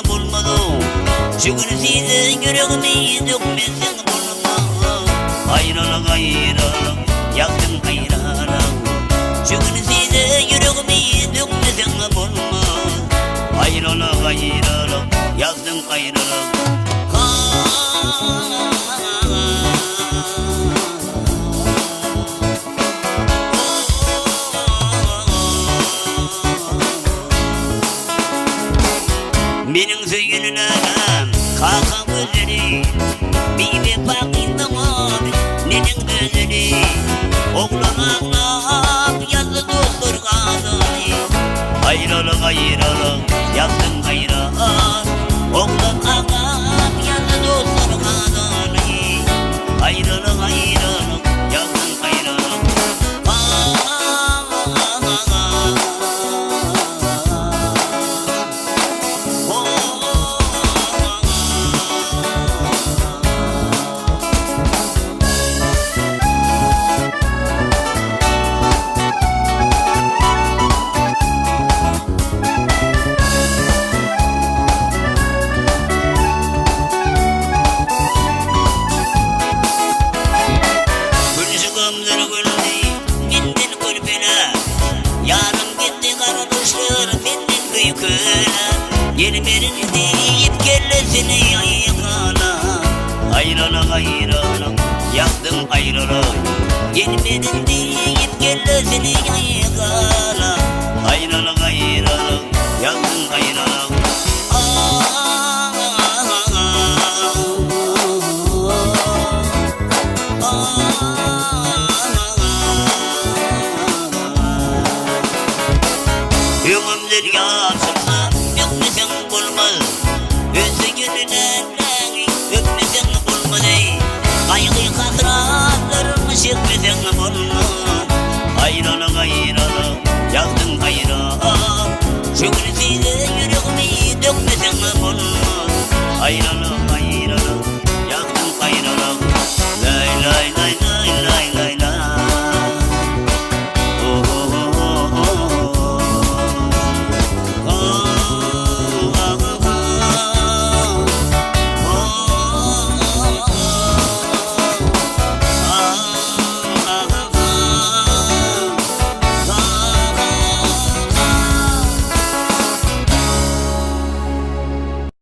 bolmaz. Şu gün size ýüregimi dökmeseň bolmaz. Aýralyk aýralyk ýakdym aýralyk. Şu gün size ýüregimi dökmeseň bolmaz. Aýralyk aýralyk ýakdym aýralyk. Ha. Meniň söýenlerim kaka gözeli, Biwepa gyzlaňam neneň özeli. Oglan aglap ýazdy dostlar gazaly. Aýralyk aýralyk ýazdym aýralyk. Oglan aglap ýazdy dostlar gazaly. Aýralyk aýralyk ýazdym aýralyk. Gülşi gamlar güldi menden körpelä, Ýarym gitdi gara duşlar menden öýkelä, Gelmerin diýip kellesini ýaýkala. Aýralyk aýralyk ýakdyň aýralyk, Gelmerin diýip kellesini ýaýkala. Aýralyk aýralyk ýakdyň aýralyk. Öňümden ýaşyrsa, öpmeseň bolmaz. Ölse gelin-ä-läňi, öpmeseň bolmaz eý. Gaýgy-hasratlaryňy çekmeseň bolmaz. Aýralyk, aýralyk, ýakdyň aýralyk. Şu gün size ýüregimi dökmeseň bolmaz. Aýralyk, aýralyk.